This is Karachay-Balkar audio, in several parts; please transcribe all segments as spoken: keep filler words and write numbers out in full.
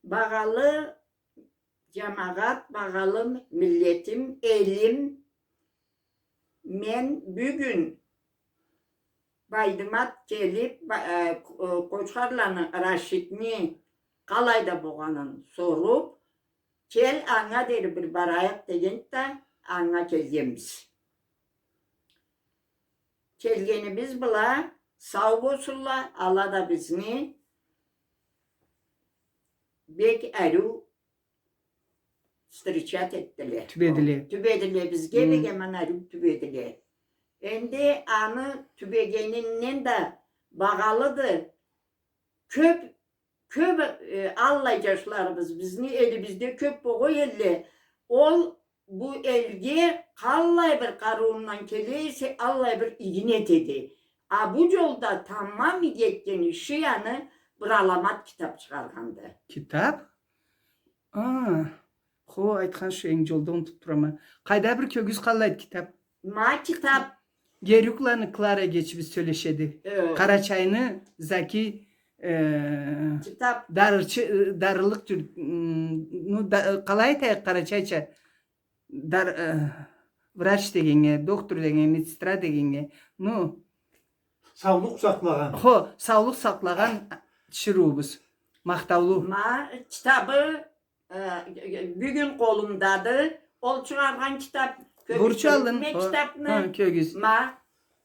Багъалы джамагъат, багъалы миллетим, элим, мен бюгюн Байдымат келиб, ба-, э, Къо-, Къочхарланы Рашидни къалайда болгъанын соруб, кел, анга дери бир барайыкъ дегенди да, анга келгенбиз. Келгенибиз бла сау болсунла, ала да бизни бек ариу встречать этдиле. Тюбедиле. Тюбедиле, бизге бек аман ариу тюбедиле. Энди аны тюбегенинден да багъалыды. Кёб, кёб, э, аллай джашларыбыз бизни элибизде кёб болгъан элле. Ол бу элге къаллай бир къарыуундан келе эсе, аллай бир игини этеди. А бу джолда тамам иги этген иши, яни, бир аламат китаб чыгъаргъанды. Китаб? А, хо, айтхан шейинг, джолда унутуб турама. Къайда бир кёгюз къаллайды китаб? Ма китаб. Гериукланы Клара эгечибиз сёлешеди. Э. Къарачайны Заки, э, китаб. Дарырчы, э, дарылыкъ джюр-, м, ну, да, э, къалай айтайыкъ къарачайча? Дар-, э, врач дегеннге, доктор дегеннге, медсестра дегеннге. Ну. Саулукъ сакълагъан. Хо, саулукъ сакълагъан тиширыуубуз. Махтаулу. Ма китабы, э, бюгюн къолумдады. Ол чыгъаргъан китаб, кёгюз. Бурч алын. Ма китабны, ха, кёгюз. Ма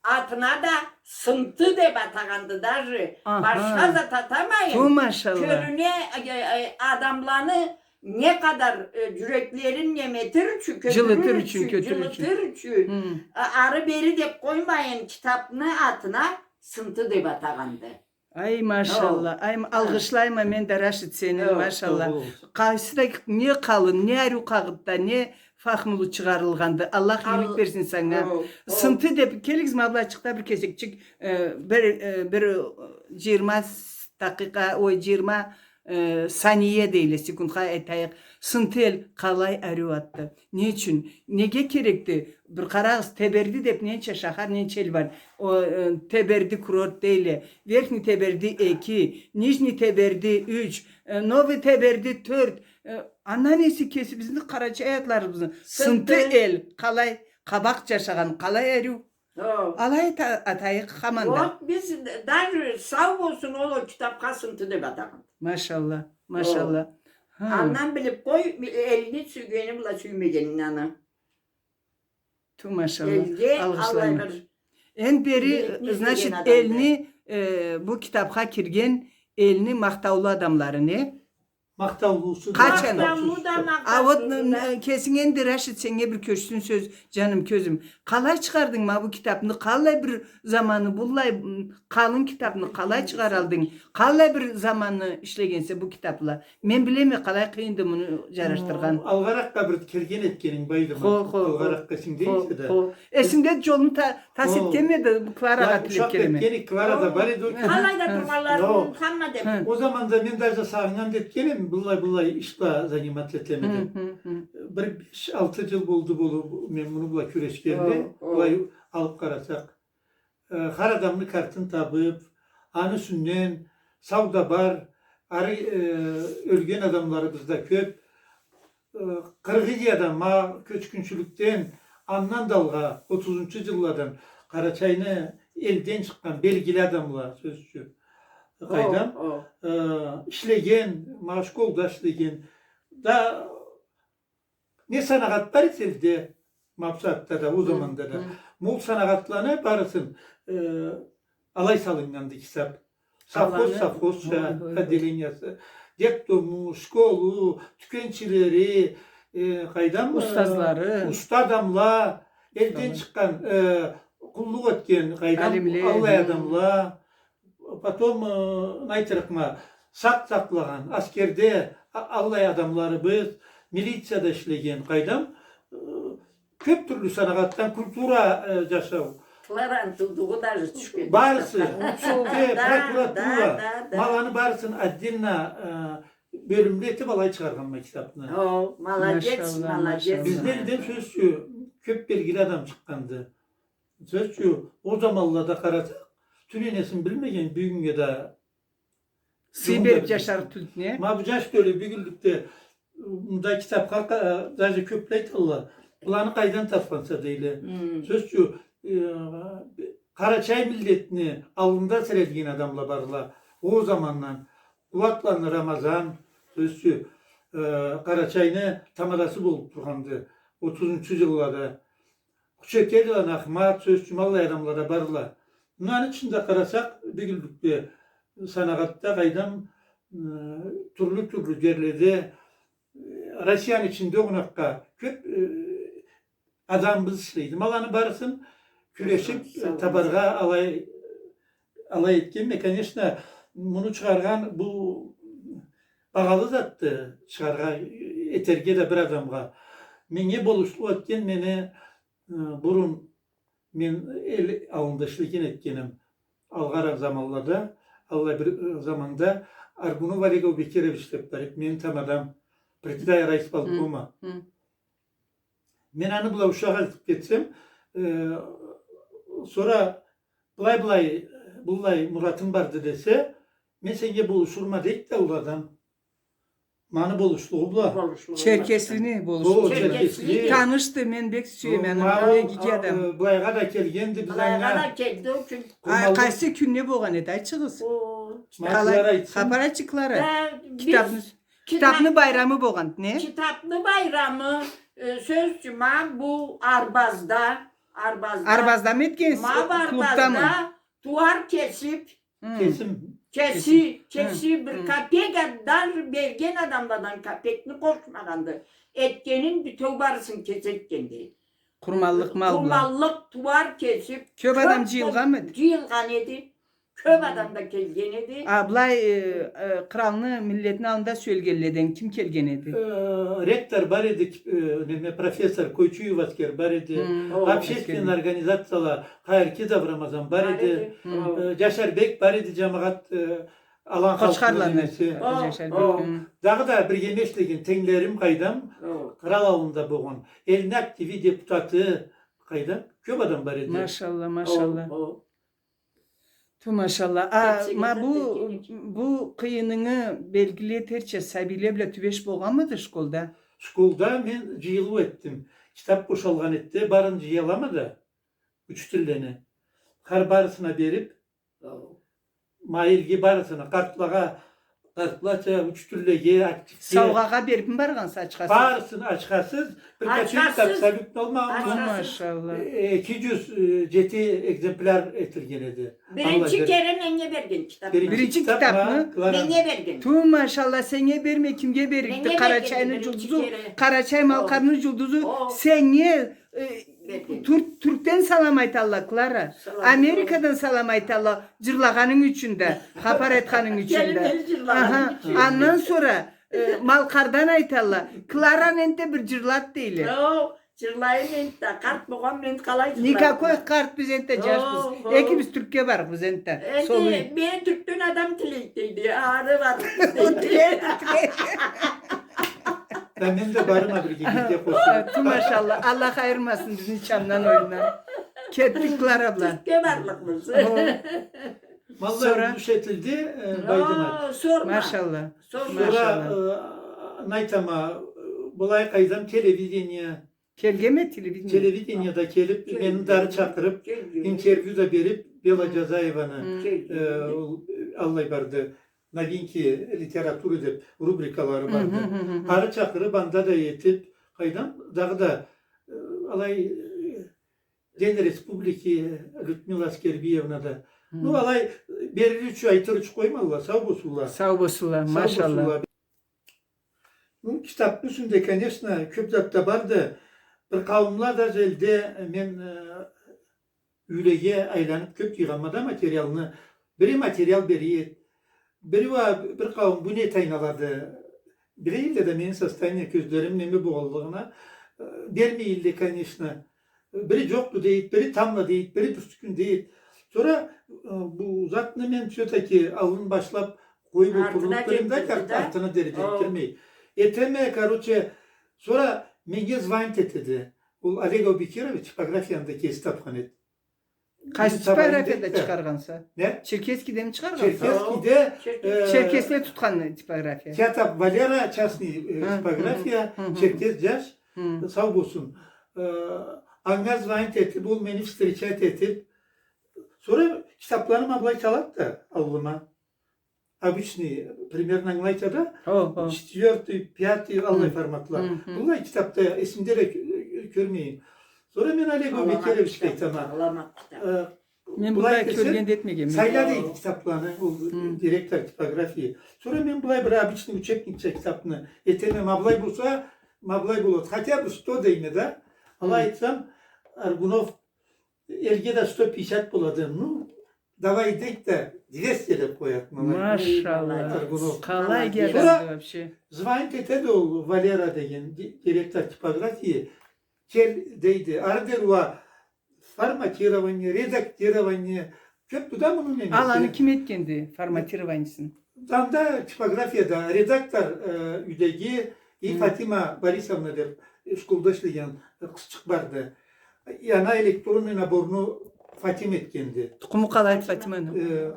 атына да Сынты деб атагъанды даже. Аха. Башха зат атамайын. Ту, машалла. Кёлюне, э, э, адамланы не къадар, э, джюреклерин неме этир ючюн, кётюрюр ючюн, кётюрюр ючюн, джылытыр ючюн. Хы. А-, ары-бери деб къоймайын, китабны атына Сынты деб атагъанды. Ай, машалла. Ай, ма-, алгъышлайма мен да, Рашид, сени, машалла. Къайсы да не къалын, не ариу къагъытда, не фахмулу чыгъарылгъанды. Аллах ийилик берсин санга. Сынты деб, келигиз, ма былайчыкъда бир кесекчик, э, бир, э, бир, э, джыйырма с-, такъикъа, ой, джыйырма, э, сания дейле, секундха айтайыкъ. Сынты эл къалай ариу атды. Не ючюн? Неге керекди? Бир къарагъыз, Теберди деб ненча шахар, ненча эл бар. О, э, Теберди курорт дейле, Верхний Теберди эки, Нижний Теберди юч, э, Новый Теберди тёрт. Э, андан эсе кесибизни къарачай атларыбызны. Сынты. Сынты эл къалай къабакъ джашагъан, къалай ариу. Хо. Алай ата-, атайыкъ хаманда. Вот, биз даже сау болсун, ол, ол китабха Сынты деб атагъан. Машалла, машалла. Хо. Ха. Андан билиб къой, элни сюйгени бла сюймегенин аны. Ту, машалла. Элге алгъышлайма. Аллай бир... Энди бери, значит, элни, э, бу китабха кирген элни махтаулу адамлары, не? Махтаулусу да, къачан? Махтаулу да, махтаусузу да. А вот, н-, н-, кесинг энди, Рашид, сеннге бир кёчсюн сёз, джаным, кёзюм. Къалай чыгъардынг ма бу китабны? Къаллай бир заманы, быллай, м, къалын китабны къалай чыгъаралдынг? Къаллай бир заманы ишлегенсе бу китаб бла? Мен билеме, къалай къыйынды муну джарашдыргъан. О, алгъаракъгъа бир кирген этгенинг барды ма? Хо, хо, хо. Алгъаракъгъа эсингде эсе да. Хо, хо. Эсимде, джолну та-, тас этгенме да, Кларагъа тилеб келеме. Ушакъ этгенинг, Клара да бар эди ол китабны. Къалайда тургъанларын унутханма деб. О заманда мен даже сагъыннган да этгенме, быллай, быллай иш бла заниматься этеме деб. Бир беш-алты джыл болду болур, мен муну бла кюрешгенли, былай алыб къарасакъ. Э, хар адамны картын табыб, аны юсюнден, сау да бар, ары, э, ёлген адамларыбыз да кёб. Э, Къыргъызиядан, ма кёчгюнчюлюкден, андан да алгъа, отузунчу джылладан Къарачайны элден чыкъгъан белгили адамла, сёз ючюн. Къайдам, э, ишлеген, ма школда ишлеген да, не санагъат бар эсе элде, ма бусагъатда да, ол заманда да. Ма ол санагъатланы барысын, э, алай салыннганды китаб. Совхоз, совхозча отделениясы, детдому, школу, тюкенчилери, э, къайдам, э, устазлары, уста адамла, элден чыкъгъан, э, къуллукъ этген, къайдам, алимле, аллай адамла. Потом, э, не айтырыкъма, сакъ сакълагъан, аскерде а-, аллай адамларыбыз, милицияда ишлеген, къайдам, э, кёб тюрлю санагъатдан, культура, э, джашау. Клараны туудугъу даже тюшген. Барысы, сюдде, прокуратура, ма аланы барысын отдельно, э, бёлюмлю этиб алай чыгъаргъанма китабны. О, молодец, молодец. Бизни элден, сёз ючюн, кёб белгили адам чыкъгъанды. Сёз ючюн, ол заманлада къарасакъ, тюн энесин билмеген, бюгюннге да Сый бериб джашарыкъ тюлдю, не? Ма бу джаш тёлю бюгюнлюкде мында китабха къа-, даже кёбле айталла. Быланы къайдан тапханса дейле. Сёз ючюн, э, Къарачай миллетни аллында сирелген адамла барла. Ол замандан. Къууатланы Рамазан, сёз ючюн, э, Къарачайны тамадасы болуб тургъанды. Отузунчу джыллада. Къучетеланы Ахмат, сёз ючюн, аллай адамла да барла. Мынаны ичинде къарасакъ, бюгюнлюкде санагъатда къайдам, э, тюрлю-тюрлю джерледе, э, Россияны ичинде огъуна кёб, э, адамыбыз ишлейди. Ма аланы барысын кюрешиб, э, табаргъа алай, алай этгенме. Конечно, муну чыгъаргъан бу багъалы затды, чыгъаргъа, этерге да бир адамгъа. Меннге болушлукъ этген мени, э, бурун мен эл аллында ишлеген этгеним, алгъа заманлада, аллай бир, э, заманда Аргунов Олег Бекирович деб бар эди, мени тамадам, председатель райисполкома. Мен аны бла ушакъ айтыб кетсем, э, сора былай-былай, быллай муратым барды десе, мен сеннге болушурма дейди да ол адам. Маны болушлугъу бла. Черкеслини болушлугъу. О, черкесли. Танышды, мен бек сюеме аны, бек иги адам. Э, былайгъа да келгенди, биз анга. Былайгъа да келди, ол кюн. Къайсы кюн не болгъан эди, айтчыгъыз. Къалай, хапар айтчы, Клара. Китабны, китабны байрамы болгъан, не? Китабны байрамы, э, сёз ючюн, ма бу Арбазда, Арбазда. Арбаздамы этгенсиз, клубдамы? Ма бу Арбазда тууар кесиб, Кесим. Кеси, кеси бир капек а-, даже берген адамладан капекни къошмагъанды. Этгенин бютеу барысын кеси этгенди. Къурманлыкъ мал бла. Къурманлыкъ, тууар кесиб. Кёб адам джыйылгъанмы эди? Джыйылгъан эди. Кёб адам да келген эди. А былай, э, э, къралны, миллетни аллында сюелгенледен ким келген эди? Э, ректор бар эди, э, неме, профессор Койчуев Аскер бар эди. Общественный организацияла, Хайыркидов Рамазан бар эди. Бар эди. Э, Джашарбек бар эди, джамагъат, э, Алан халкъны немеси. Къочхарланы. Джашарбек. Дагъыда биргеме ишлеген тенглерим къайдам, кърал аллында болгъан. Элни активи, депутаты къайдам, кёб адам бар эди. Машалла, машалла. Ту, машалла. А, ма бу, бу къыйынынгы белгили этерча, сабийле бла тюбеш болгъанмыды школда? Школда мен джыйылыу этдим. Китаб бошалгъан эди, барын джыялама да. Учителлени. Хар барысына бериб, ма элге барысына, къартлагъа, къартлача, учителлеге, активге. Саугъагъа берибми баргъанса, ачхасыз? Барысын ачхасыз, бир капек да абсолютно алмагъанма. Ту, машалла. Э, эки джюз, э, джети экземпляр этилген эди. Биринчи кере меннге берген китабны. Биринчи китабны? Меннге берген. Ту, машалла, сеннге бермей, кимге беририкди? Къарачайны джулдузу, Къарачай-Малкъарны джулдузу, сеннге, э, Тюрк-, Тюркден салам айталла, Клара. Америкадан салам айталла, джырлагъанынг ючюн да, хапар айтханынг ючюн да. Аха, андан сора, э, Малкъардан айталла. Клараны энтда бир джырлат дейле. Джырлайым энтда, къарт болгъанма, энтда къалай джырлайым? Никакой къарт, биз энтда джашбыз. Экибиз Тюркге барыкъбыз энтда. Энди мен Тюркден адам тилейди дейди, ары барыкъбыз дейди. Тилейди, тилейди. Да мен да барырма бирге, бирге къошулуб. Ту, машалла, Аллах айырмасын бизни Чамдан, Оюндан. Кетдик Клара бла. Тюркге барлыкъбыз. Валлахи, сора уллу шетилди, э, Байдымат. Сорма. Машалла. Сорма. Сора, э, не айтама, былай къайдам, телевидение. Келгенме телевидение? Телевидениеде келиб, мени да ары чакъырыб, интервью да бериб, Бела Джазаеваны, э, ол, аллай барды, новинки литературы деб рубрикалары барды. Ары чакъырыб, анда да этиб, къайдам, дагъыда, э, алай, э, День Республики Людмила Аскербиевна да. Ну, алай, э, берир ючюн, айтыр ючюн къоймалла, сау болсунла. Сау болсунла, машалла. Ну, китабны юсюнде, конечно, кёб зат да барды. Бир къауумла да джелде, мен, э, юйлеге айланыб кёб джыйгъанма да материалны. Бири материал бере эди. Бири уа бир къауум, бу не тайналады? Биле эдиле да мени состояние, кёзлерим неме болгъанлыгъына, э, бермей эдиле, конечно. Бири джокъду дейди, бири тамбла дейди, бири бирси кюн дейди. Сора, э, бу затны мен всё-таки аллын башлаб къоюб олтурлукъ эдим да, артына джетдирмей. Этеме, короче, сора меннге звонить этеди. Ол Олег Аубекирович типографияны да кеси тапхан эди. Къайсы типографияда чыгъаргъанса? Не? Черкесскийдеми чыгъаргъанса? Черкесскийде, э, Черкесле тутхан типография. Кятаб Валера, частный, э, типография, Черкес джаш, сау болсун. Э, анга звонить этиб, ол мени встречать этиб, сора китабланы ма былай салады да аллыма. Обычный, примерно, ангылайса да, четвёртый, пятый, аллай форматла. Быллай китаб да эсимде да кё-, кёрмейме. Сора мен Олег Бекировичге айтама. Мен быллай кёрген да этмегенме. Сайла, дейди, китабланы, ол директор типографии. Сора мен былай бир обычный учебникча китабны этеме, ма былай болса, ма былай болады. Хотя бы сто дейме да. Алай айтсам, Аргунов, элге да сто пятьдесят болады. Ну, давай, дейди да, двести деб къояды, малай. Машалла. Аргунов. Къалай джазады вообще. Сора звонить этеди ол Валера деген ди-, директор типографии. Кел, дейди, ары дери уа форматирование, редактирование. Кёбдю да муну немеси. Аланы ким этгенди, форматированиесин? Анда типографияда редактор, э, юйдеги, и Фатима Борисовна деб, э, школда ишлеген, э, къызчыкъ барды. И ана электронный наборну Фатима этгенди. Тукъуму къалайды Фатиманы? Э,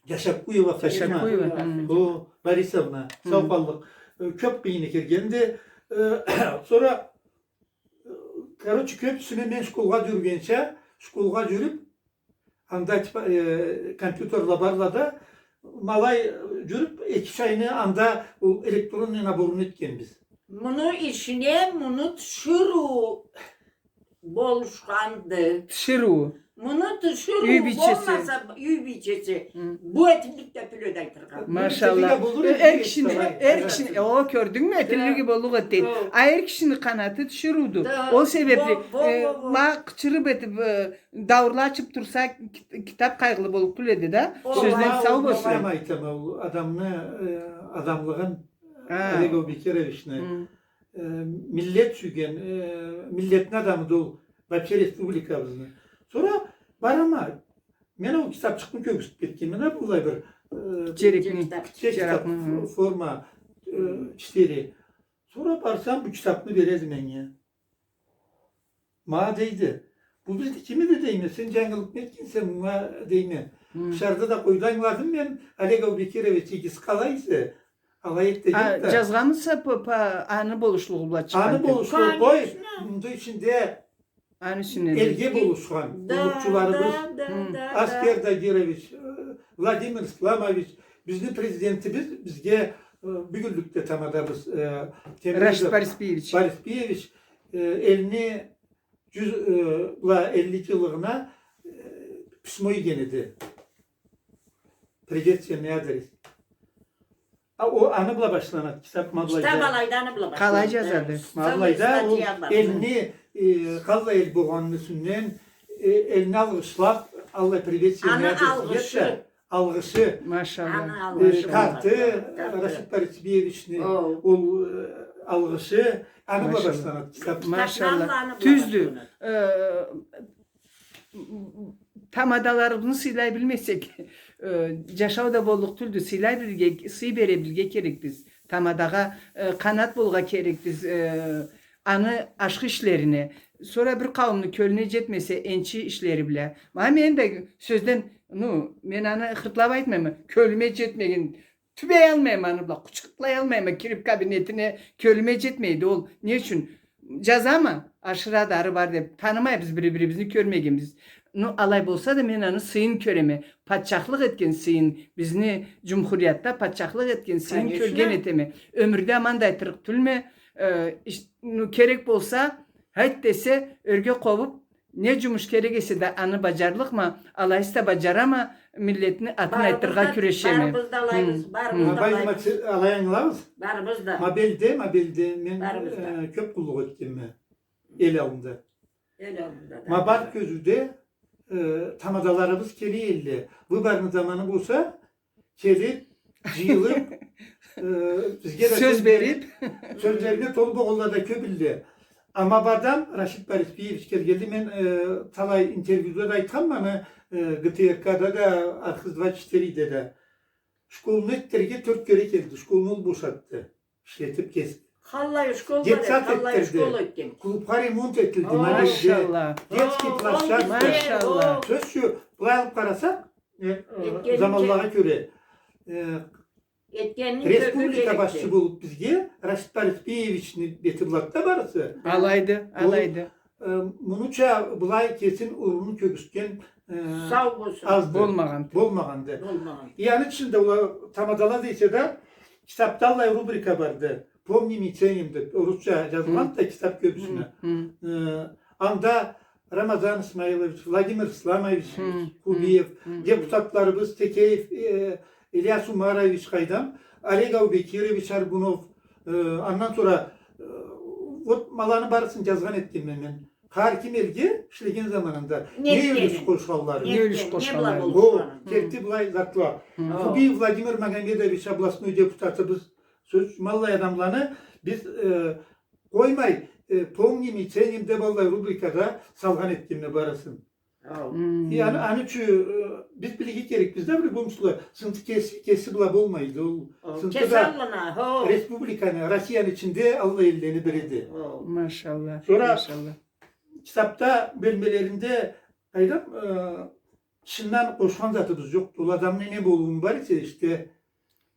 Джашакуева Фатима. Джашакуева, хы. О, Борисовна, сау къаллыкъ. Э, кёб къыйыны киргенди. Э, сора Короче, кёбюсюне мен школгъа джюрюгенча, школгъа джюрюб, анда, типа, э, компьютерле барла да, ма алай джюрюб, эки-юч айны анда ол электронный наборну этгенбиз. Муну ишине муну тиширыу болушханды. Тиширыу. Муну тиширыу болмаса, юй бийчеси, бу этиллик да тюл эди айтыргъа. Машалла. Э, эр кишини, эр кишини, о, кёрдюнгмю, этиллиги боллукъ эди. А эр кишини къанаты тиширыуду. Ол себебли, э, ма къычырыб этиб, э, даурла ачыб турса, кит-, китаб къайгъылы боллукъ тюл эди да. Сёзден сау болсун. Ол адамны, э, адамлыгъын, Олег Бекировични, э, миллет сюйген, э, миллетни адамыды ол, вообще республикабызны. Сора барама, мен ол китабчыкъны кёргюзтюб кетгенме да, быллай бир, э, джерекни, кичи китаб, форма, э, четыре. Сора барсам, бу китабны береди меннге. Ма, дейди, бу бизникимиди, дейме, сен джангылыкъ этгенсе мынга, дейме. Тышарда да къойду, ангыладым мен, Олег Бекирович, иги къалай эсе, алай эт деген да. Джазгъанмыса, па, па, аны болушлугъу бла чыкъгъан. Аны болушлугъу, къой, мында ичинде аны ичинде элге болушхан къуллукъчуларыбыз, Аскер Дагирович, э, Владимир Исламович, бизни президентибиз бизге, э, бюгюнлюкде тамадабыз, э, Темирбеков Рашид Бариспиевич. Бариспиевич, э, элни джюз, э, бла элли джыллыгъына, э, письмо ийген эди. Приветственный адрес. А, о, аны бла башланады китаб, ма былайда. Китаб алайда аны бла башланады. Къалай джазады? Ма былайда ол элни, э, къаллай эл болгъаныны юсюнден, э, элни алгъышлаб, аллай приветственный адрес. Аны алгъышы. Алгъышы. Машалла. Э, карты, Рашид Бариспиевични, ол, э, алгъышы, аны бла башланады китаб. Машалла. Тюздю. Э, тамадаларыбызны сыйлай билмесек, э, джашау да боллукъ тюлдю. Сыйлай билирге, сый бере билирге керекбиз. Тамадагъа, э, къанат болургъа керекбиз, э, аны ашхы ишлерине. Сора бир къауумну кёлюне джетмесе энчи ишлери бла. Ма мен да сёзден, ну, мен аны хыртлаб айтмайма, кёлюме джетмеген, тюбеялмайма аны бла, къучакълаялмайма, кириб кабинетине, кёлюме джетмейди ол. Не ючюн? Джазама, ашырады, ары бар деб. Танымайбыз бири-бирибизни, кёрмегенбиз. Ну, алай болса да, мен аны сыйын кёреме. Патчахлыкъ этген сыйын, бизни джумхуриятда патчахлыкъ этген сыйын кёрген этеме. Ёмюрде аман да айтырыкъ тюлме, э, иш-, ну, керек болса, хайт десе, ёрге къобуб, не джумуш керек эсе да, аны баджарлыкъма, алайса да баджарама, миллетни атын айтыргъа кюрешеме. Барыбыз да алайбыз, барыбыз да алайбыз. Ма былайда, алай ангылабыз. Барыбыз да. Ма былайда, ма былайда мен, э, кёб къуллукъ этгенме эл аллында. Эл аллында да. Ма бар кёзюуде, э, тамадаларыбыз келе элле. Выборный заманы болса, келиб, джыйылыб, э, бизге да сёз бериб, сёзлерине толу болгъанла да кёб элле. Ама бир адам, Рашид Бариспиевич келгенди, мен, э, талай интервьюда да айтханма аны, э, ГТРК-да да, Архыз двадцать четыре-де да. Школну этерге тёрт кере келди, школну ол бошатды. Ишлетиб кесди. Къаллай школа, детсад къаллай этдирди, школа этген. Клубха ремонт этилди, ма, машалла. Детский площадка. Машалла. Сёз ючюн, былай алып къарасакъ, э, заманлагъа кёре, э, республика башчы болуп бизге, Рашид Бариспиевични бети былады да барысы. Алайды, алайды. Э, мунуча былай кесин, урнун кёргюзтген, э, сау болсун, азды. Болмагъанды. Болмагъанды. Болмагъанды. И аны ичинде ол тамадала десе да, китапда аллай рубрика барды. «Помним и ценим» деп, орусча джазылгъанды да китап кёбюсюне. Э, анда Рамазан Исмаилович, Владимир Исламович Кубиев, депутатларыбыз Текеев, э, Ильяс Умарович, къайдам, Олег Аубекирович Аргунов, э, андан сора, э, вот, ма аланы барысын джазгъан этгенме мен. Хар ким элге ишлеген заманында не юлюш къошханларын. Не юлюш къошханларын. О, керти былай затла. Кубиев Владимир Магомедович, областной депутатыбыз, сёз ючюн, ма аллай адамланы биз, э, къоймай, э, «Помним и ценим» деп аллай рубрикада салгъан этгенме барысын. Ау. И аны, аны ючюн, э, биз билирге керекбиз да, в любом случае, сынтты кеси, кеси бла болмайды. Ол сынтты да республиканы, Россияны ичинде аллай эллени бириди. Машалла, машалла. Сора китапда бёлмелеринде, къайдам, э, чындан къошхан затыбыз джокъду. Ол адамны не болууу бар эсе, иште,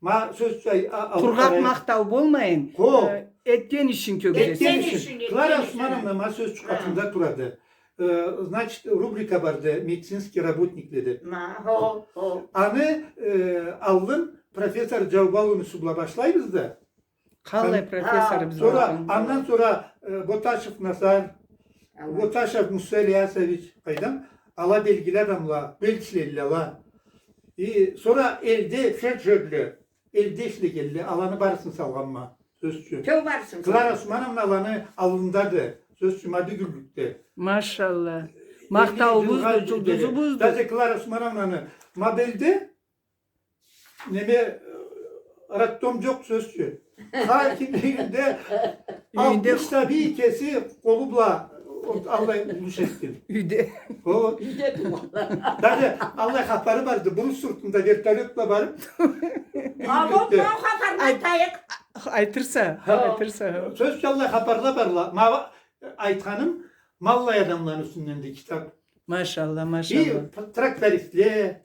ма, сёз ючюн, а, а, къургъакъ махтау болмайын. Хо. Э, этген ишин кёргюзтсин. Этген ишин. Клара Османовна, ма, сёз ючюн, къатында турады. Э, значит, рубрика барды, «Медицинский работник» деди. Ма, хо, хо. Аны, э, аллын профессор Джаубал Юнусу бла башлайбыз да. Къаллай профессорубуз болгъан. Сора, андан сора, э, Боташев Назар, Боташев Муса Ильясович, къайдам, ала белгили адамла, белгили ала. И сора элде фельдшерле, элде ишлегенле, аланы барысын салгъанма, сёз ючюн. Тёгерсиз. Клара Османовна аланы аллындады, сёз ючюн, ма бюгюнлюкде. Машалла. Махтауубузду, джулдузубузду. Даже Клара Османовнаны ма бу элде неме, э, роддом джокъ, сёз ючюн. Хар кимни юйюнде алтмыш сабий кеси къолу бла, вот, аллай уллу этген. Юйде. О. Юйде туугъанла. Даже аллай хапары барды. Урус юртунда вертолёт бла барып. А, вот, бу хапарны айтайыкъ. Айтырса, айтырса. Сёз ючюн, аллай хапарла барла. Ма айтханым, ма аллай адамланы юсюнденди китап. Машалла, машалла. И трактористле,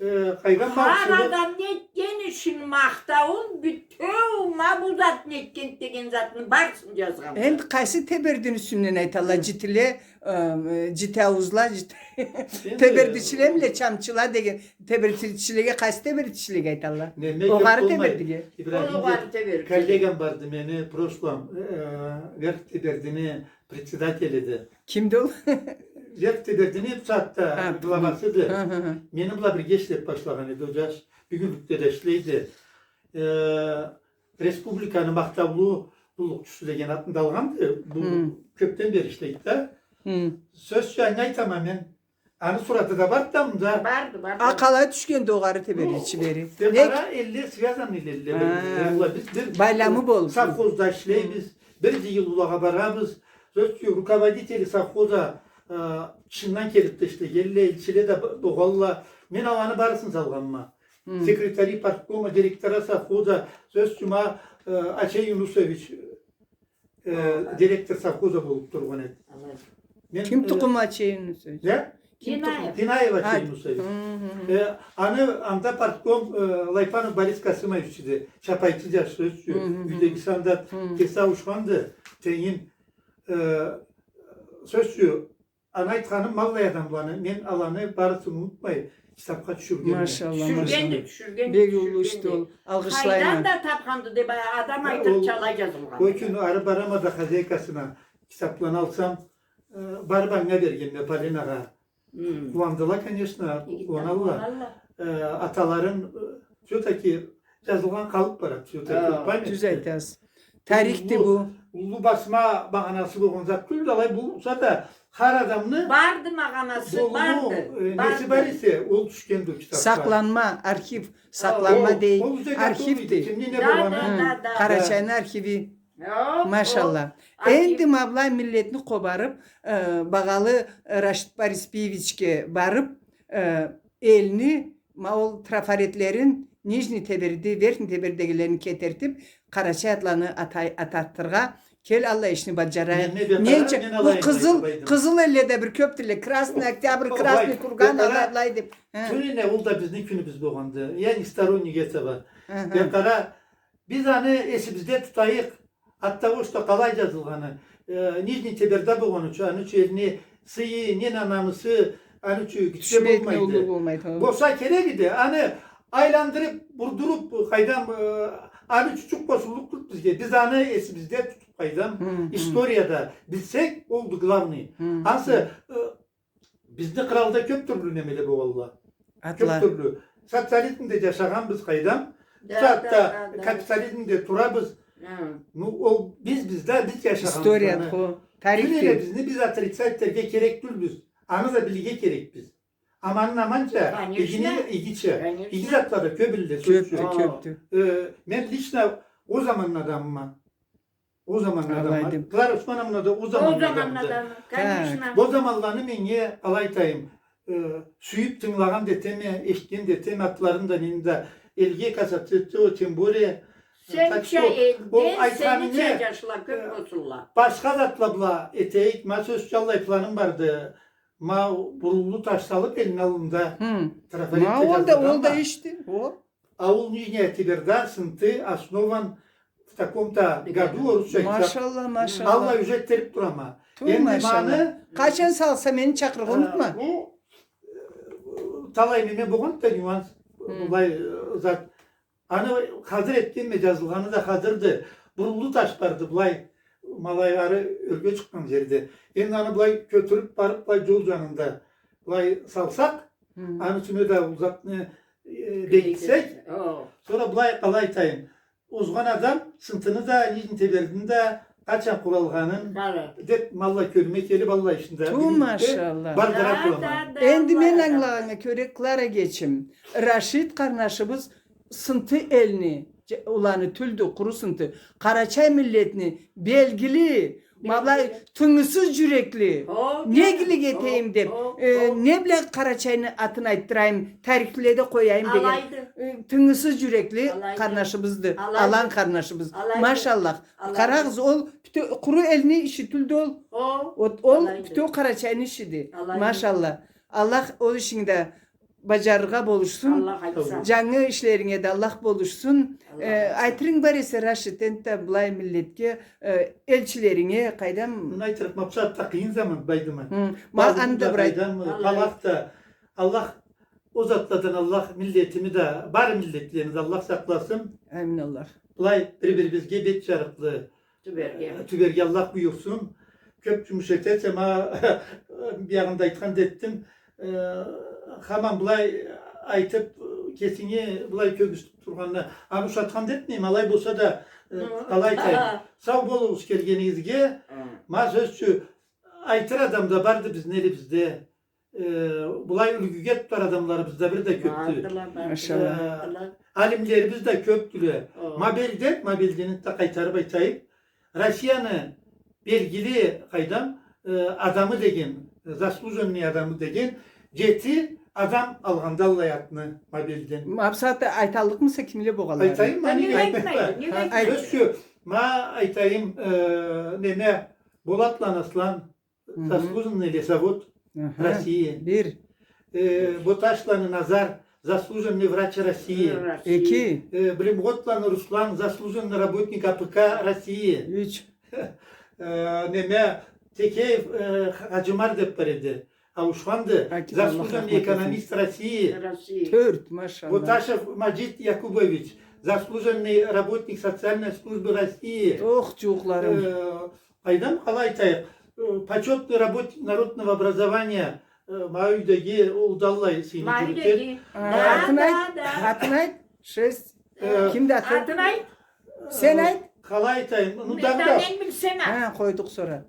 э, къайдам, хар адам не этген ишин, махтауун, бютеу ма бу зат не этген деген затны барысын джазгъан. Энди къайсы тебердини юсюнден айталла, джитиле, э, джити ауузла, джити-, энди тебердичилемле, чамчыла деген, тебердичилеге, къайсы тебердичилеге айталла? Огъары тебердиге. Ибрагим, огъары тебердиге. Коллегам барды мени, прошлом, э, Верх Тебердини председателиди. Кимди ол? Верх Тебердини бусагъатда главасыды. Мени бла бирге ишлеп башлагъан эди ол джаш. Бюгюнлюкде да ишлейди. Э, республиканы махтаулу къуллукъчусу деген атын да алгъанды. Бу кёпден бери ишлейди да. Сёз ючюн, не айтама мен? Аны сураты да барды да мында. Барды, барды. А къалай тюшгенди огъары тебердичилеге? Бу, элле связанныйле, элле. Байламы болуп. Совхозда ишлейбиз, бир джыйылыулагъа барабыз. Сёз ючюн, руководители совхоза, э, тышындан келип да ишлегенле, элчиле да б-, болгъанла. Мен аланы барысын салгъанма. Секретари парткома, директора совхоза, сёз ючюн, ма, э, Ачей Юнусович, э, директор совхоза болуп тургъан эди. Ким тукъум Ачей Юнусович? Не? Ким тукъум? Динаев Ачей Юнусович. Э, аны анда партком, э, Лайпанов Борис Касымовичди, чапайчы джаш, сёз ючюн. Юйдегиси анда кеси ауушханды, тенги, э, сёз ючюн. Аны айтханым, ма аллай адамланы, мен аланы барысын унутмай, китапха тюшюргенме. Машалла, машалла. Тюшюргенди, тюшюргенди. Бек уллу ишди ол. Алгъышлайма. Къайдан да тапханды деп адам айтырча алай джазылгъан. Ол кюн ары барама да хозяйкасына китапланы алсам, э, барып анга бергенме, Полинагъа. Къууандыла, конечно, къууаналла. Э, аталарым, э, всё-таки джазылгъан къалып барады, всё-таки память. Тюз айтасыз. Тарихди бу. Уллу басма магъанасы болгъан зат тюлдю, алай болса да, хар адамны барды магъанасы, барды, э, неси бар эсе, ол тюшгенди ол китапха. Сакъланма, архив, сакъланма дейик, архивди. Кимни не болгъаны. Да, да, да. Къарачайны архиви. Машалла. Энди ма былай миллетни къобарып, э, багъалы Рашид Бариспиевичге барып, э, элни, ма ол трафаретлерин Нижний Теберди, Верхний Тебердегилерини кетертип, къарачай атланы атай-, ататыргъа, кел, аллай ишни баджарайыкъ. Мен, мен бир къара, ненча мен бу алайым, къызыл, айтып айтайым. Къызыл элледе бир кёпдюле, Красный Октябрь, Красный Курган, алай, алай деп. Хы. Тюнене ол да бизни кюнюбюз болгъанды. Я не сторонник этого. Хы-хы. Бир къара, биз аны эсибизде тутайыкъ. От того, что къалай джазылгъаны, э, Нижний Теберда болгъаны ючюн, аны ючюн элни сыйы, не намысы, аны ючюн гитче болмайды. Тюшмейди, уллу болмайды, хы. Болса керек эди, аны айландырып, бурдуруп, къайдам, э, аны ючюн джукъ болсунлукъ тюлдю бизге. Биз аны эсибизде тутуп, къайдам, хы, хы, историяда билсек, олду главный. Хы, хы. Ансы, э, Бизни къралда кёп тюрлю немеле болгъанла. Атла. Кёп тюрлю. Социализмде джашагъанбыз, къайдам. Да, да, да, да. Капитализмде турабыз. Хы. Ну, ол биз, биз да, биз джашагъанбыз. История, хо, тарих. Тюнене бизни биз отрицать этерге керек тюлбюз. Аны да билирге керекбиз. Аманын аманча, конечно, игини игича. Конечно. Иги затла да кёп элле, кёпдю, сёз ючюн. Кёпдю. Э, мен лично ол заманны адамыма. Ол заманны адамы. Алайды. Клара Усмановна да ол заманны адамы. Ол заманны адамы, конечно. Бу заманланы меннге, алай айтайым, э, сюйюп тынгылагъан да этеме, эшитген да этеме, атларын да, нени да, элге касаться этеди, тем более. Сенича элде, сенича джашла кёп болсунла. Башха затла бла этейик, ма сёз ючюн аллай планым барды. Ма буруллу таш салып элни аллында. Хы. Трафарет да джазылгъан. Ма ол да, ол да ишди, о. Аул Нижняя Теберда, Сынты, основан в таком-то году, орусча айтсакъ. Машалла, машалла. Аллай уже этдирип турама. Ту, энди машалла. Маны, къачан салса, мени чакъырыргъа унутма. Э, бу, э, талай неме болгъанды да, нюанс, былай, э, зат. Аны хазыр этгенме, джазылгъаны да хазырды. Буруллу таш барды, былай. Ма алай ары ёрге чыкъгъан джерде. Энди аны былай кётюрюп барып, былай джол джанында былай салсакъ, аны ичине да ол затны, э, бекитсек, сора былай, къалай айтайым, озгъан адам Сынтыны да, Нижний Тебердини да къачан къуралгъанын деп, ма алай кёлюме келип, аллай ишни да. Ту, машалла. Бардыра турама. Да, да, да. Энди мен ангылагъаннга кёре, Клара эжечим, Рашид къарнашыбыз Сынты элни, уланы тюлдю, къуру Сынты, къарачай миллетни белгили, ма былай тынгысыз джюрекли, не игилик этейим деп, э, не бла Къарачайны атын айтдырайым, тарихледе къояйым деген, э, тынгысыз джюрекли къарнашыбызды, алан къарнашыбыз. Машаллах. Къарагъыз, ол бютеу, къуру элни иши тюлдю ол. Ол бютеу Къарачайны ишиди. Машаллах. Аллах ол ишинги да баджарыргъа болушсун. Аллах айтса. Джангы ишлеринге да Аллах болушсун. Аллах айтса. Э, айтырынг бар эсе, Рашид, энтда былай миллетге, э, элчилеринге, къайдам. Муну айтырыкъма, бусагъатда къыйын заман, Байдымат. Хы. Ма анда былай. Къайдам, Аллах. Аллах да, Аллах, ол затладан Аллах миллетими да, бары миллетлерибизни Аллах сакъласын. Амин, Аллах. Былай бир-бирибизге бет джарыкълы, тюберге. Э, тюберге Аллах буюрсун. Кёп джумуш этесе, ма, биягъында айтхан да этдим. Э, хаман былай айтып, кесинги былай кёргюзтюп тургъанына, аны ушатхан да этмейме, алай болса да, э, къалай айтайым. Сау болугъуз келгенигизге. Ма сёз ючюн, айтыр адам да барды бизни элибизде. Э, былай юлгюге тутар адамларыбыз да бир да кёпдю. Бардыла, бардыла. Машалла. Э, алимлерибиз да кёпдюле. Ма бери да, ма бери да энтда къайтарып айтайым. Россияны белгили, къайдам, э, адамы деген, заслуженный адамы деген джети адам алгъанды аллай атны ма бери да. Ма бусагъатда айталлыкъмыса, кимле болгъанларын? Айтайым, ма, неге айтмайым? Сёз ючюн, ма айтайым, э, неме, Болатланы Аслан, заслуженный лесовод России. Бир. Э, Боташланы Назар, заслуженный врач России. России. Эки. Э, Блемготланы Руслан, заслуженный работник А П К России. Юч. Э, неме, Текеев, э, Хаджимар деп бар эди. Ауушханды, заслуженный экономист России. России. Тёрт, машалла. Боташев Маджит Якубович, заслуженный работник социальной службы России. Ох, джууукъларым. Э, Къайдам, къалай айтайыкъ, э, почётный работник народного образования, э, ма юйдеги, ол да аллай сыйны джюрюте. Ма юйдеги. Да, да, да. Атын айт, атын айт, шесть. Э, кимди аты? Атын айт. Сен айт. Къалай айтайым, ну, мен да, да. Мен билсем а. Ха, къойдукъ сора.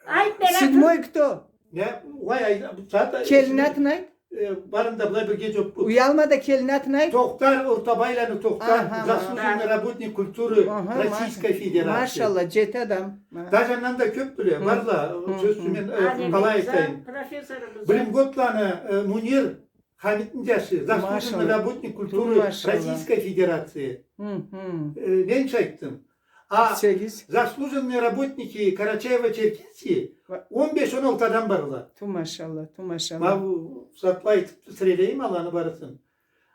Айт, мен атын. Седьмой кто? Не, уай, ай, бусагъатда келин атын айт. Э, барын да былай бирге джоппукъ. Уялма да, келин атын айт. Тохтар, Ортабайланы Тохтар, заслуженный работник культуры Российской Федерации. Машалла, джети адам. Даже андан да кёпдюле, барла, сёз ючюн мен, э, къалай айтайым. Профессорубуз. Блемготланы, э, Мунир Хамитни джашы, заслуженный работник культуры Российской Федерации. Хы, хы. Э, ненча айтдым? А заслуженные работники Карачаево-Черкесии он беш, он алты адам барла. Ту машалла, ту машалла. Ма бу затла айтыб сирелейим аланы барысын.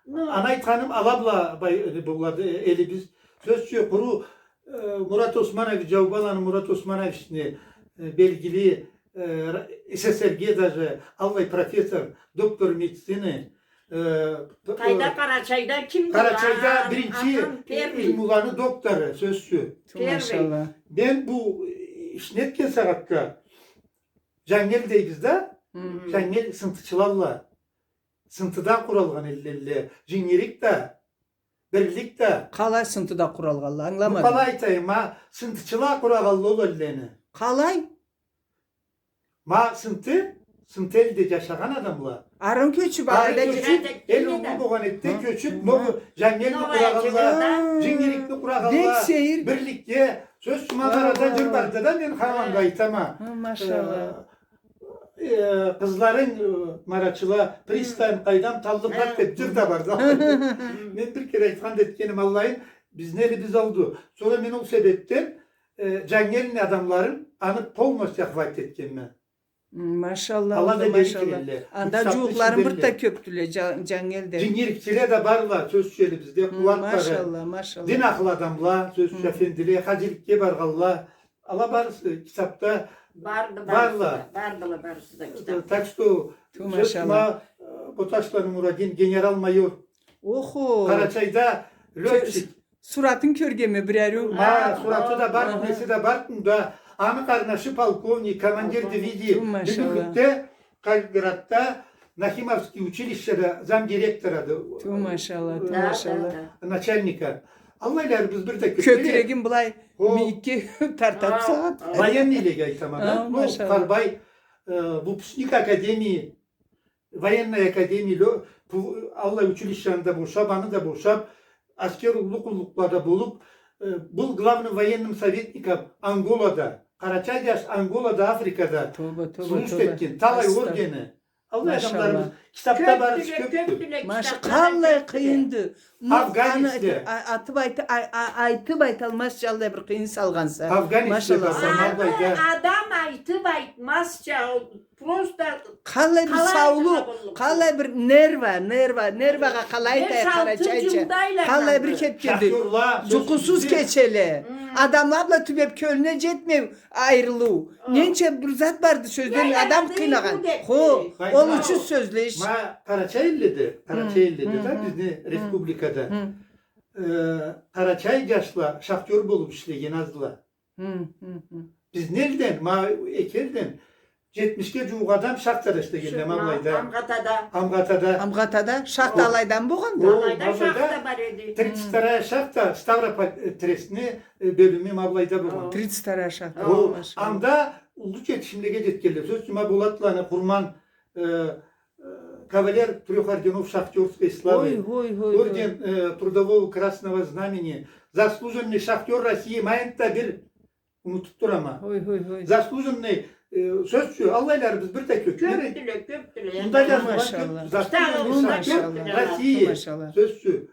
Ну. Аны айтханым, ала бла бай-, болады, э, элибиз. Сёз ючюн, къуру, э, Мурат Османович, Джаубаланы Мурат Османовични, э, белгили, э, Р-, СССР-ге даже аллай профессор, доктор медицины, э, п-, Къайда, э, Къарачайда кимди? Къарачайда биринчи, э, илмуланы доктору, сёз ючюн. Ту машалла. Мен бу, э, ишни этген сагъатда, Джангел дейбиз да, Джангел сынтычылалла. Сынтыдан къуралгъан элле, джингирик да, бирлик да. Къалай сынтыда къуралгъанла, ангыламадым. Бу къалай айтайым, ма, сынтычыла къурагъанла ол эллени. Къалай? Ма сынты, сынты элде джашагъан адамла. Арын кёчюб, ары кёчюб, эл уллу болгъан этде кёчюб, ма бу Джангелни къурагъанла, джингирикни къурагъанла, бирликге, сёз ючюн, ма арада джыр барды да, мен хаманда айтама. Машалла. Э, э, къызларынг, э, марачыла, пристань, къайдам, таллы брат деб джыр да барды. Мен бир кере айтхан да этгеним аллайын, бизни элибиз олду. Сора мен ол себебден, э, Джангелни адамларын аны полностью охватить этгенме. М, машалла, ала да бери келелле. Анда джууукъларым бир да кёбдюле, Джа-, Джангелде. Джингирикчиле да барла, сёз ючюн, элибизде, Къууатла. Машалла, машалла. Дин ахлу адамла, сёз ючюн, эфендиле, хаджиликге баргъанла. Ала барысы китабда барды, барысы да, бардыла барысы да китабда. Так что, сёз ючюн, ма, э, Боташланы Мурадин, генерал-майор. Охо. Къарачайда лётчик. Суратын кёргенме бир ариу. Ма, сураты да бар, неси да бар, да. Аны къарнашы полковник, командир дивизии. Ту машалла. Бюгюнлюкде Калининградда Нахимовский училищеде замдиректорады. Ту машалла, ту машалла. Начальника. Аллайларыбыз бир да кёп. Кёкюрегин былай мийикге тартады сагъат. Военныйлеге айтама да. Ол Къарбай, э, выпускник академии, военной академии, лё-, пу-, аллай училищаны да бошаб, аны да бошаб, аскер уллу къуллукълада болуб, э, был главным военным советником Анголада, къарачай джаш Анголада, Африкада служить этген, талай ордени. Аллай адамларыбыз, китабда барысы кёбдю. Маша, къаллай къыйынды. Афганецле. Атыб айта-, а-, а-, айтыб айталмазча аллай бир къыйын салгъанса. Афганецле. Адам айтыб айтмазча, ол просто къаллай бир саулукъ, къаллай бир нерва, нерва, нервагъа къалай айтайыкъ къарачайча. Къаллай бир кетгенди. Джукъусуз кечеле. Адамла бла тюбеб кёлюне джетмей, айрылыу. Ненча бир зат барды, сёзден адам къыйнагъан. Хо, ол ючюн сёзле иш. Ма Къарачай элледе, Къарачай элледе да, бизни республикада, э, къарачай джашла шахтёр болуб ишлеген аздыла. Бизни элден, ма эки элден джетмишге джууукъ адам шахтада ишлегенди, ма былайда. Амгъатада. Амгъатада. Амгъатада шахта алайдан болгъанды. О, алайда шахта бар эди. Тридцать вторая шахта, Ставрополь, э, трестни, э, бёлюмю ма былайда болгъан. Тридцать вторая шахта. О, машалла. Анда уллу джетишимлеге джетгенле. Сёз ючюн, ма Болатланы Къурман, э, э, кавалер трёх орденов Шахтёрской славы, орден, э, Трудового Красного Знамени, заслуженный шахтёр России, ма энтда бир Унутуб турама. Ой, ой, ой. Заслуженный, э, сёз ючюн, аллайларыбыз бир да кёб. Кёбдюле, кёбдюле. Мында да заслуженный шахтёр России, сёз ючюн.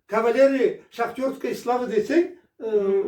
Кавалеры Шахтёрской славы десенг, э,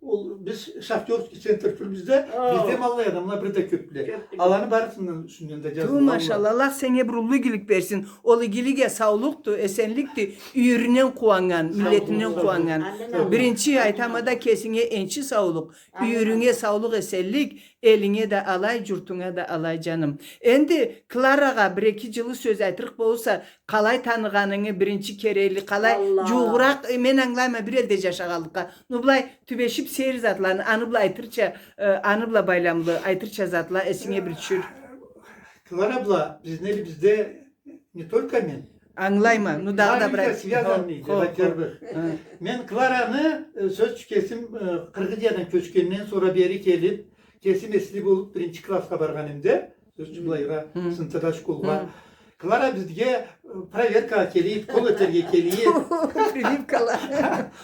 ол биз шахтёрский центр тюлбюз да, бизде аллай адамла бир да кёбдюле. Кёбдюле. Аланы барысыны юсюнден да джазылгъан. Ту, машалла, Аллах сеннге бир уллу игилик берсин. Ол игилик а саулукъду, эсенликди, юйюрюнден къууаннган, миллетинден къууаннган. Амин. Биринчи айтама да, кесинге энчи саулукъ. Юйюрюнге саулукъ, эсенлик, элинге да алай, джуртунга да алай, джаным. Энди Кларагъа бир-эки джылы сёз айтырыкъ болса, къалай таныгъанынгы биринчи кере эди, къалай джууукъ, э, мен ангылайма, бир элде джашагъанлыкъгъа. Ну, былай тюбешиб сейир затланы, аны бла айтырча, э, аны бла байламлы айтырча затла эсинге бир тюшюр. Клара бла бизни элибизде Не только мен. Ангылайма, ну дагъыда бир айт. Связанный, во-первых. Мен Клараны, э, сёз ючюн, кесим, э, Къыргъызиядан кёчгенден сора бери келиб, кесим эсли болуб, биринчи классха баргъан эдим да, сёз ючюн, былайгъа, сынтыда школгъа. Клара бизге, э, проверкагъа келип, укол этерге келип. Прививкала.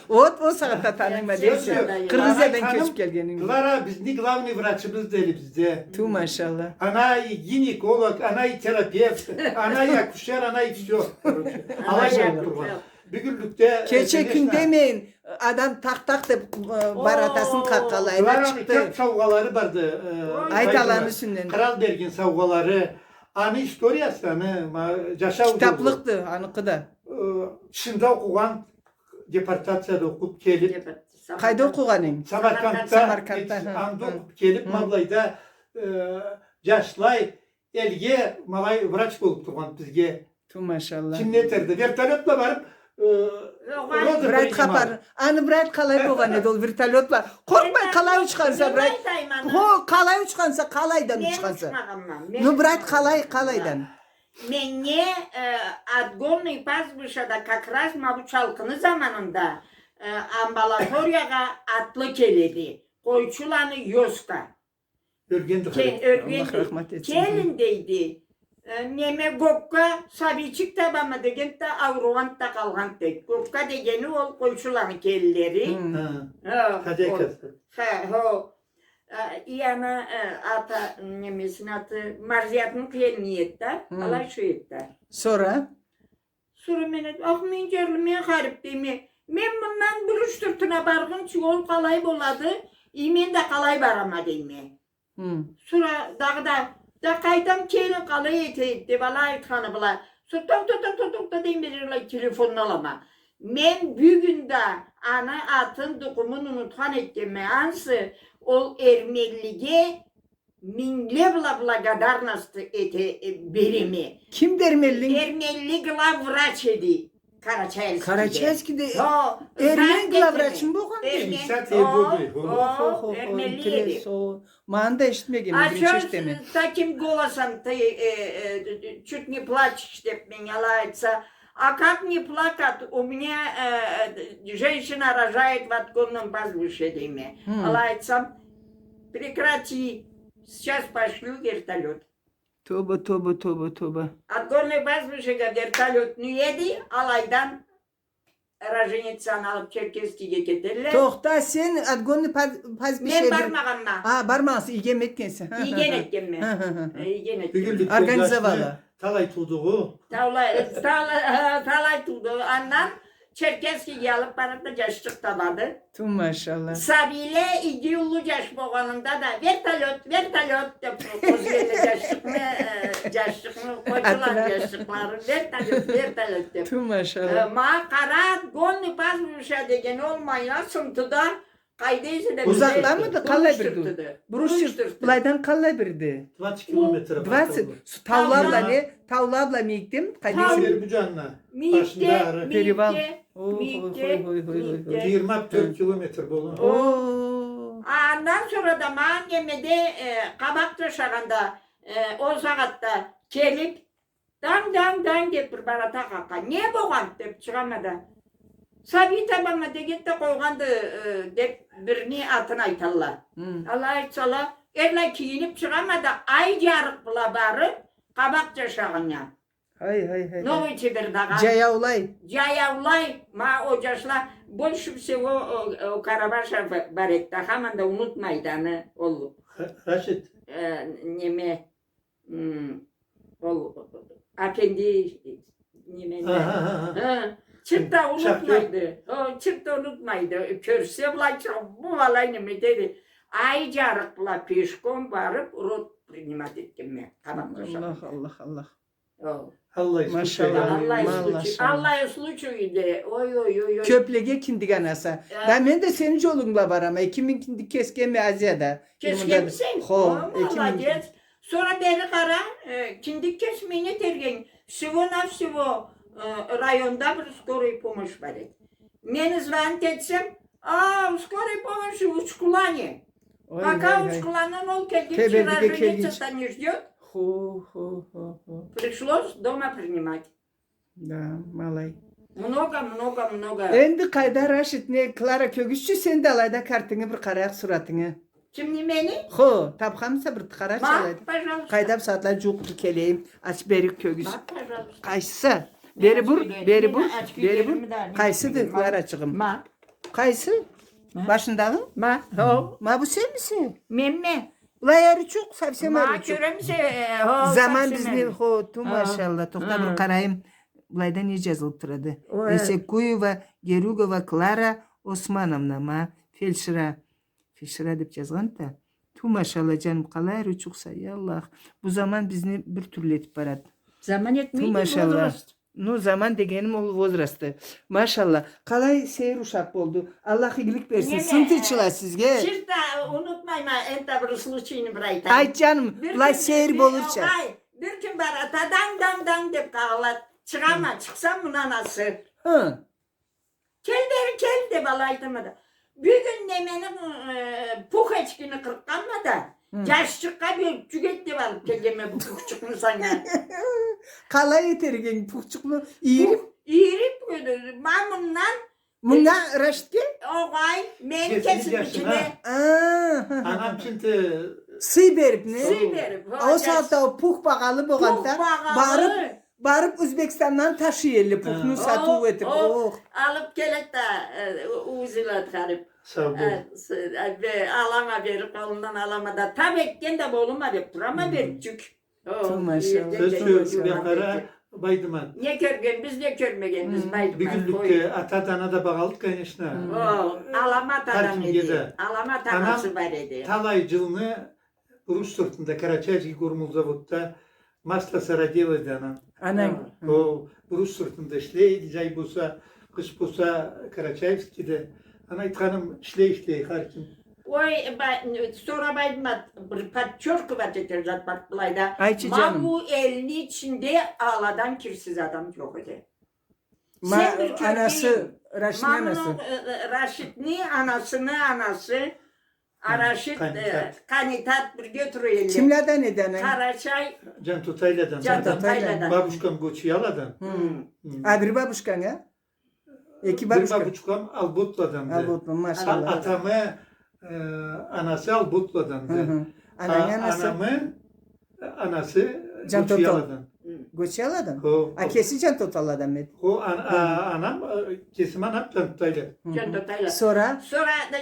Вот, ол сагъатда таныйма дейсе. Кыргызиядан кёчюп келгенинг. Клара бизни главный врачыбыз деди бизде. Ту, машалла. Ана и гинеколог, ана и терапевт, ана и акушер, ана и всё, короче. Алай болуп тургъан. Бюгюнлюкде, э, кече-кюн демейин, адам тах-тах деп, э, баратасын къакъалайла чыкъды. Кёп саугъалары барды, э, айталаны юсюнден. Кърал берген саугъалары. Аны историясы, аны, ма-, жашау жолу. Китаплыкъды аныкъы да. Э, тышында окъугъан, депортацияда окъуп келип. Къайда окъугъанынг? Самаркандда. Самаркандда, ха. Анда окъуп келип, ма былайда, э, жашлай, элге ма алай врач болуп тургъан бизге. Ту, машалла. Ким не этерди? Вертолётла барып, э, роды принимал. Аны, брат, къалай болгъан эди ол вертолётла? Къоркъмай къалай учханса, брат? Хо, къалай учханса, къалайдан учханса? Ну, брат, къалай, къалайдан? Меннге, э, Отгонный пастбищада как раз ма бу чалкъыны заманында, э, амбулаториягъа атлы келеди. Къойчуланы ёзка. Ёргенди. Аллах рахмат этсин. Келин дейди. Э, неме, гокка сабийчик табама дегенде, ауругъан да къалгъан дейди. Гокка дегени ол къойчуланы келинлери. Хы. Ха, хозяйкасы. Ха, хо. Э, и ана, э, ата, немесини аты, Марзиятны келини эди да, алай шо эди да. Сора? Сора мен эт-, ах, мен жарлы, мен харип дейме. Мен мындан бурушдур тына баргъынчы ол къалай болады, и мен да къалай барама дейме. Хы. Сора дагъыда, да къайтам, келин къалай этейик деп, алай айтханы бла. Сора токъта, токъта, токъта дейме, жарлай телефонну алама. Мен бюгюн да аны атын, тукъумун унутхан этгенме, ансы ол Эрмеллиге мингле бла благодарность эте, э, береме. Кимди Эрмеллинг? Эрмелли главврач эди Карачаевскийде. Карачаевскийде Эрмелли главврачмы болгъанды? Эрмелли. О, Эрмелли эди. Ма аны да эшитмегенме, биринчи эшитеме. А чё с таким голосом ты, э, э, чуть не плачешь деп, мен алай айтса, А как не плакать? У меня, э, женщина рожает в Отгонном пастбище дейме. Хы. Алай айтсам, прекрати, сейчас пошлю вертолёт. Тоба, тоба, тоба, тоба. Отгонный пастбищеге вертолёт не еди, алайдан роженицаны алып Черкесскеге кетелле. Тохта, сен Отгонный паз-, пастбище... Мен бармагъанма. А, бармагъанса, ийген этгенсе. Ийген этгенме. Хы, хы, хы. Э, ийген этгенме. Организовала. Талай туудугъу. Талай, талай, талай тууду. Андан Черкесскеге алып барады да, жашчыкъ табады. Ту, машалла. Сабийле иги уллу жаш болгъанында да, вертолёт, вертолёт деп, къозуюлле жашчыкъны, э, жашчыкъны, къойчуланы жашчыкълары, вертолёт, вертолёт деп. Ту, машалла. Э, ма къара, Отгонный пастбище деген ол майна сынтыда. Къайда эсе да узакъламыды, къалай бирди? Бурушдур, былайдан къалай бирди? Двадцать километр. Двадцать. Таула бла не? Таула бла мийикдеми? Къайда эсе? Бери бу жанына. Мийикде, перевал. Мийикде, мийикде. Джыйырма тёрт километр болур. О. Андан сора да ма немеде, э, къабакъ джашагъанда, э, ол сагъатда келип, данг, данг, данг деп бир барата къакъгъан. Не болгъанды деп чыгъама да. Сабий табама дегенде къойгъанды, э, деп бирини атын айталла. Хы. Алай айтсала, эрлай кийинип чыгъама да, ай джарыкъ бла барып, къабакъ джашагъаннга. Хай, хай, хай, хай. Новый Тебердагъа. Джаяулай. Джаяулай. Ма ол джашла, больше всего, о, о, Карабашев бар эди да, хаман да унутмайды аны ол. Ра-, Рашид. Э, неме, М, ол апенди, неме, аха, аха, аха. Хы, чырт да унутмайды. О, чырт да унутмайды. Кёрсе былай чыгъып, бу алай неме деди. Ай джарыкъ бла пешком барып, род принимать этгенме. Къабакъ джашагъаннга. Аллах, Аллах, Аллах. О. Аллай случай. Машалла. Аллай случай. Аллай случай да. Ой, ой, ой, ой. Кёплеге киндик анасы. Я. Да мен да сени джолунг бла барама. Эки минг киндик кесгенме Азияда. Кесгенмисен? Хо, эки минг. Молодец. Сора бери къара, э, киндик кесмей не этергенг, всего-навсего, э, районда бир скорый помощь бар эди. Мен звонить этсем, а, скорый помощь Учкулане. Ой, ой, ой. Пока Учкуландан ол келгинчи, роженицата не ждёт? Хо, хо, хо, хо. Пришлось дома принимать. Да, ма алай. Много, много, много. Энди къайда, Рашид, не, Клара кёргюзчю, сен да алайда картынгы бир къарайыкъ, суратынгы. Кимни, мени? Хо, тапханмыса бир тыкъара ачхалайды. Ма, пожалуйста. Къайдам, сагъатлай джууукъду, келейим. Ач, бери кёргюз. Ма, пожалуйста. Къайсыса? Бери бур, бери бур, бери бур. Къайсыды, Кларачыгъым? Ма. Къайсы? Ма. Башындагъы? Ма. Хо. Ма бу сенмисе? Менме. Былай ариучукъ, совсем ариучукъ. Ма, кёремисе, э, хо, заман бизни, хо, ту, машалла. Тохта, бир къарайым. Былайда не джазылыб турады? Ой. Эсекуева Геругова Клара Османовна, ма, фельдшера. Фельдшера деб джазгъанды да. Ту, машалла, джаным, къалай ариучукъса, я Аллах. Бу заман бизни бир тюрлю этиб барады. Заман этмейди, ту, машалла, возраст. Ну, заман дегеним ол возрастды. Машалла. Къалай сейир ушакъ болду. Аллах игилик берсин. Неме, сынтыйчыла сизге. Чырт да унутмайма, энтда бир случайны бир айтайым. Айт, джаным, былай сейир болурча. Бир кюн, бир, огъай, бир кюн бара, та данг, данг, данг деб къагъылады. Чыгъама, чыкъсам, муну анасы. Хы. Кел бери, кел, деб алай айтама да. Бюгюн немени, э, пух эчкини къыркъгъанма да, хы, джашчыкъгъа бёлюб, джюгет деб алыб келгенме бу пухчукъну санга. Къалай этерик эдинг пухчукъну? Ийириб? Пух, ийириб, э, ма мындан. Мынга, Рашидге? Огъай, мени кесимикине. Аха. Анам чынты сый бериб, не? Сый бериб. Хо, ол сагъатда ол пух багъалы болгъанда, барыб, барыб Узбекистандан ташый элле пухну, сатыу этиб. Ох, ох. Алыб келеди да, э, узел атхарыб. Сау бол. Э, с-, э, бе-, алама бери, къолундан алама да, таб этген да болума деб турама, берчик. О, ту, машалла. Сёз чыгъарса, Байдымат. Не кёргенбиз, не кёрмегенбиз, Байдымат. Бюгюнлюкде ата да, ана да багъалыды, конечно. О, алама атам эди. Алама атасы бар эди. Талай джылны Бурунг сыртында, Карачайский гормолзаводда масло сарыдело эди анам. Ананг? О, бурунг сыртында ишлей эди, джай болса, къыш болса, Карачаевскийде. Аны айтханым, ишлей, ишлей, хар ким. Ой, ба-, сора Байдымат, бир подчёркивать этер зат бар былайда. Айтчы, джаным. Ма бу элни ичинде аладан кирсиз адам джокъ эди. Ма, анасы, Рашидни анасы. Ма муну, э, э, Рашидни анасыны анасы, а, Рашид, э, Къанитат. Къанитат бирге тура элле. Кимладан эди ананг? Къарачай. Джантотайладан. Джантотайладан. Бабушкам Гочияладан. Хы. А бир бабушканг, а? Эки бабушка. Бир бабушкам Алботладанды. Алботла, машалла. А-, атамы, э, анасы Алботладанды. Хы хы. Ананг анасы? Анамы анасы Джантотал. Гочияладан. Гочияладан? Хо. А кеси Джантоталладанмы эди? Хо, ан-, а, анам, э, кесим анам Джантотайла. Хы хы. Джантотайла. Сора? Сора да,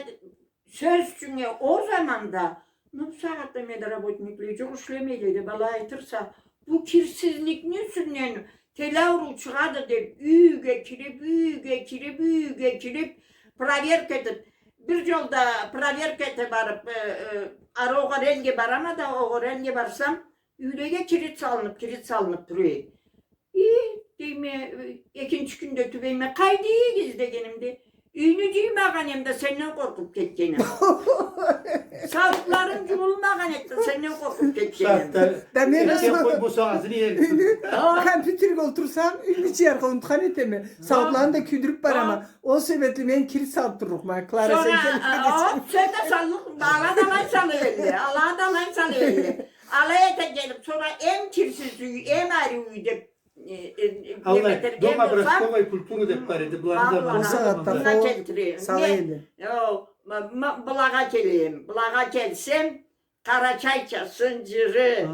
сёз ючюн, ол заманда, ну, бусагъатда медработникле джокъ, ишлемейле деб алай айтырса, бу кирсизликни юсюнден тели ауруучугъады деб, юйге кириб, юйге кириб, юйге кириб, проверка этиб, бир джолда проверка эте барыб, э, э, ары Огорелге барама да, Огорелге барсам, юйлеге кирит салыныб, кирит салыныб тура эди. И, дейме, э, экинчи кюнде тюбейме, къайдыгъыз дегенимде, юйню джыймагъан эм да, сенден къоркъуб кетгенем. Саутларым джуулмагъан эди да, сенден къоркъуб кетгенем. Да мен... Юйню, компьютерге олтурсам, юйню джыяргъа унутхан этеме. Саутланы да кюйдюрюб барама. Ол себебли мен кирит салыб турлукъма, Клара, сен келгенчи. Сора, а, о, сёте саллыкъ, ала да алай сала элле, ала да алай сала элле. Алай эте келиб, сора эм кирсиз юй, эм ариу юй деб, э, э, э, аллай, дом образцовой культуры деб бар эди, быланы заманында. Ол сагъатда сала элле. О, ма-, ма-, былагъа келейим, былагъа келсем, Къарачайча сынджыры,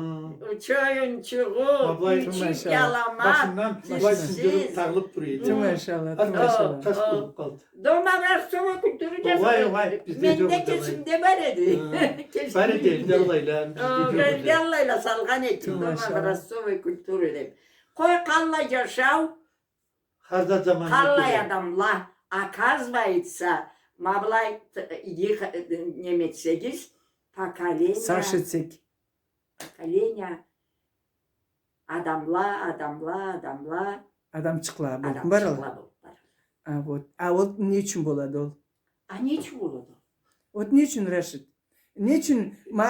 Учой унчугъу, Учик Яламат, башындан былай сынджыры тагъылыб тура эди. Ту машалла, ту машалла. Тас болуб къалды. Дом образцовой культуры джазыла. Огъай, огъай, бизде джокъ эди. Менде кесимде бар эди. Бар эди, элде аллайла, бизде джокъ эди. Элде аллайла салгъан эди, дом образцовой культуры деб. Къой, къаллай джашау, Хар зат заманына кёре. Къаллай адамла, оказывается, ма былай, т-, иги ха-, неме этсегиз, поколение, сагъыш этсек, поколение, адамла, адамла, адамла, адамчыкъла болуб баралла. Адамчыкъла болуб баралла. А, вот. А ол не ючюн болады ол? А не ючюн болады ол? Вот не ючюн, Рашид? Не ючюн, ма,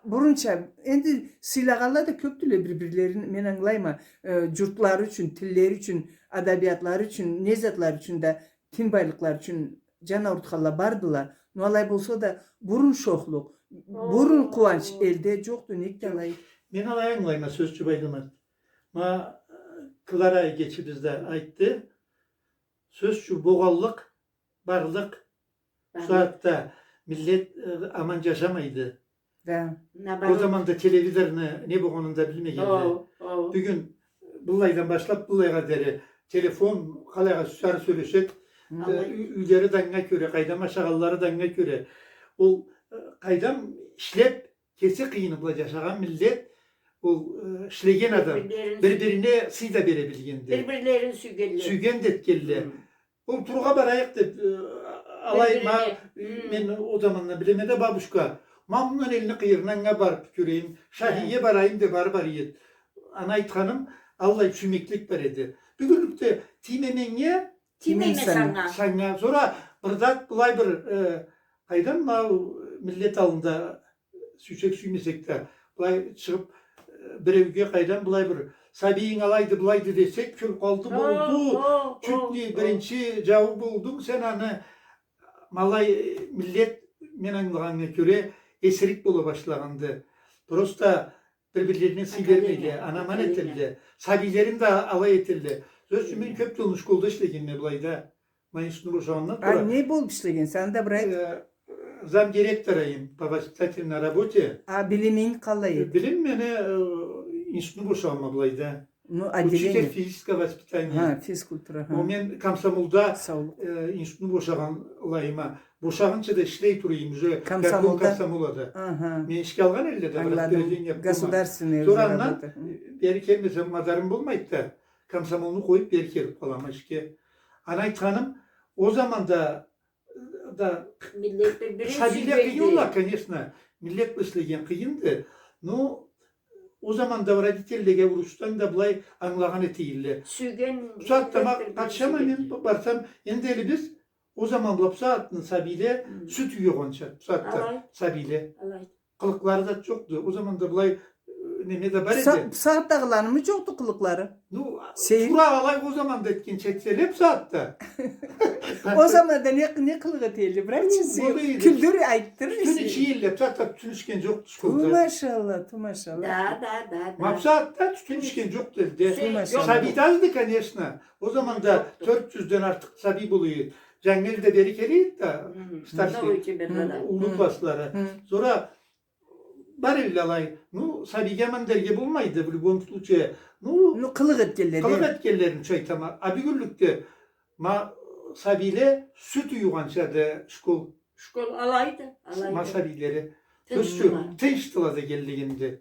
бурунча, энди сыйлагъанла да кёбдюле бир-бирлерин, мен ангылайма, э, джуртлары ючюн, тиллери ючюн, адабиятлары ючюн, не затлары ючюн да, тин байлыкълары ючюн джан аурутханла бардыла. Но алай болса да, бурун шохлукъ, бурун къууанч элде джокъду, нек да алай. Мен алай ангылайма, сёз ючюн, Байдымат. Ма, э, Клара эгечибиз да айтды. Сёз ючюн, болгъанлыкъ, барлыкъ. Барлыкъ. Бусагъатда миллет, э, аман джашамайды. Да. Ол заманда телевизорну не болгъанын да билмегенди. Бюгюн быллайдан башлап быллайгъа дери телефон къалайгъа сюйсе сёлешеди. Э, юй-, юйлери да анга кёре, къайдам, ашагъанлары да анга кёре. Ол, э, къайдам, ишлеп, кеси къыйыны бла джашагъан миллет, ол, э, ишлеген адам бир-бирине сый да бере билгенди. Бир-бирлерин сюйгенле. Сюйген да этгенле. Ол турургъа барайыкъ деп, э, алай ма, мен ол замандан билеме да, бабушка, ма мындан элни къыйырына барып кёрейим, Шахиге барайым деп барып барады. Аны айтханым, аллай сюймеклик бар эди. Бюгюнлюкде тийме меннге, тийме санга. Санга. Сора бир зат былай бир, э, къайдам, ма миллет аллында сюйсек, сюймесек да, былай чыгъып, э, биреуге къайдам былай бир, сабийинг алайды, былайды десек, кёлкъалды болду, чуть не биринчи джауу болдунг сен аны, ма алай, э, миллет, мен ангылагъаннга кёре, эсирик бола башлагъанды. Просто бир-бирлерине сый бермейле, аны аман этелле. Сабийлерин да алай этелле. Сёз ючюн, мен кёп джылны школда ишлегенме былайда. Ма институтну бошагъандан сора. А не болуп ишлегенсе анда, брат? Э, замдиректора эдим по воспитательной работе. А билиминг къалай эди? Билим мени, э, институтну бошагъанма былайда. Ну, отделение. Учитель физического воспитания. Ха, физкультура, ха. Ол мен комсомолда, э, институтну бошагъанлайыма. Бошагъынчы да ишлей тура эдим уже. Комсомолда? Комсомолада. Аха. Мени ишге алгъан эдиле да, бир распределение. Ангыладым. Государственный работа. Сора андан бери келмесем, мадарым болмайды да. Комсомолну къоюп, бери келип къалама ишге. Аны айтханым, ол заманда да сабийле къыйынла, конечно. Миллет бла ишлеген къыйынды. Но ол заманда родительлеге урушдан да былай ангылагъан этейилле. Сюйген. Бусагъатда ма къатышама мен, барсам, энди эле биз ол заман бла бусагъатны сабийле сют юйюгъанча, бусагъатда сабийле. Къылыкълары да джокъду. Ол заманда былай, э, неме да бар эди. Бусагъатдагъыланымы джокъду къылыкълары? Ну, сейир. Тура алай ол заманда этгенча этселе бусагъатда. Ол заманда не, не къылыкъ этелле, братчы, сейир? Кюлдюр, айтдыр. Тютюн ичелле, бусагъатда тютюн ичген джокъду школда. Ту машалла, ту машалла. Да, да, да, да. Ма бусагъатда тютюн ичген джокъду элде. Ту машалла. Сабий да азды, конечно. Ол заманда тёрт джюзден артыкъ сабий бола эди. Джангел да бери келе эди да, старший. Уллу класслары. Сора бар элле алай. Ну, сабийге аман дерге болмайды, в любом случае. Ну, къылыкъ этгенле, къылыкъ этгенлерин ючюн айтама. А бюгюнлюкде ма сабийле сют юйюгъанча да школ. Школ алайды, алайды. Ма сабийлери. Тынчдыла. Тынчдыла да келлигинди.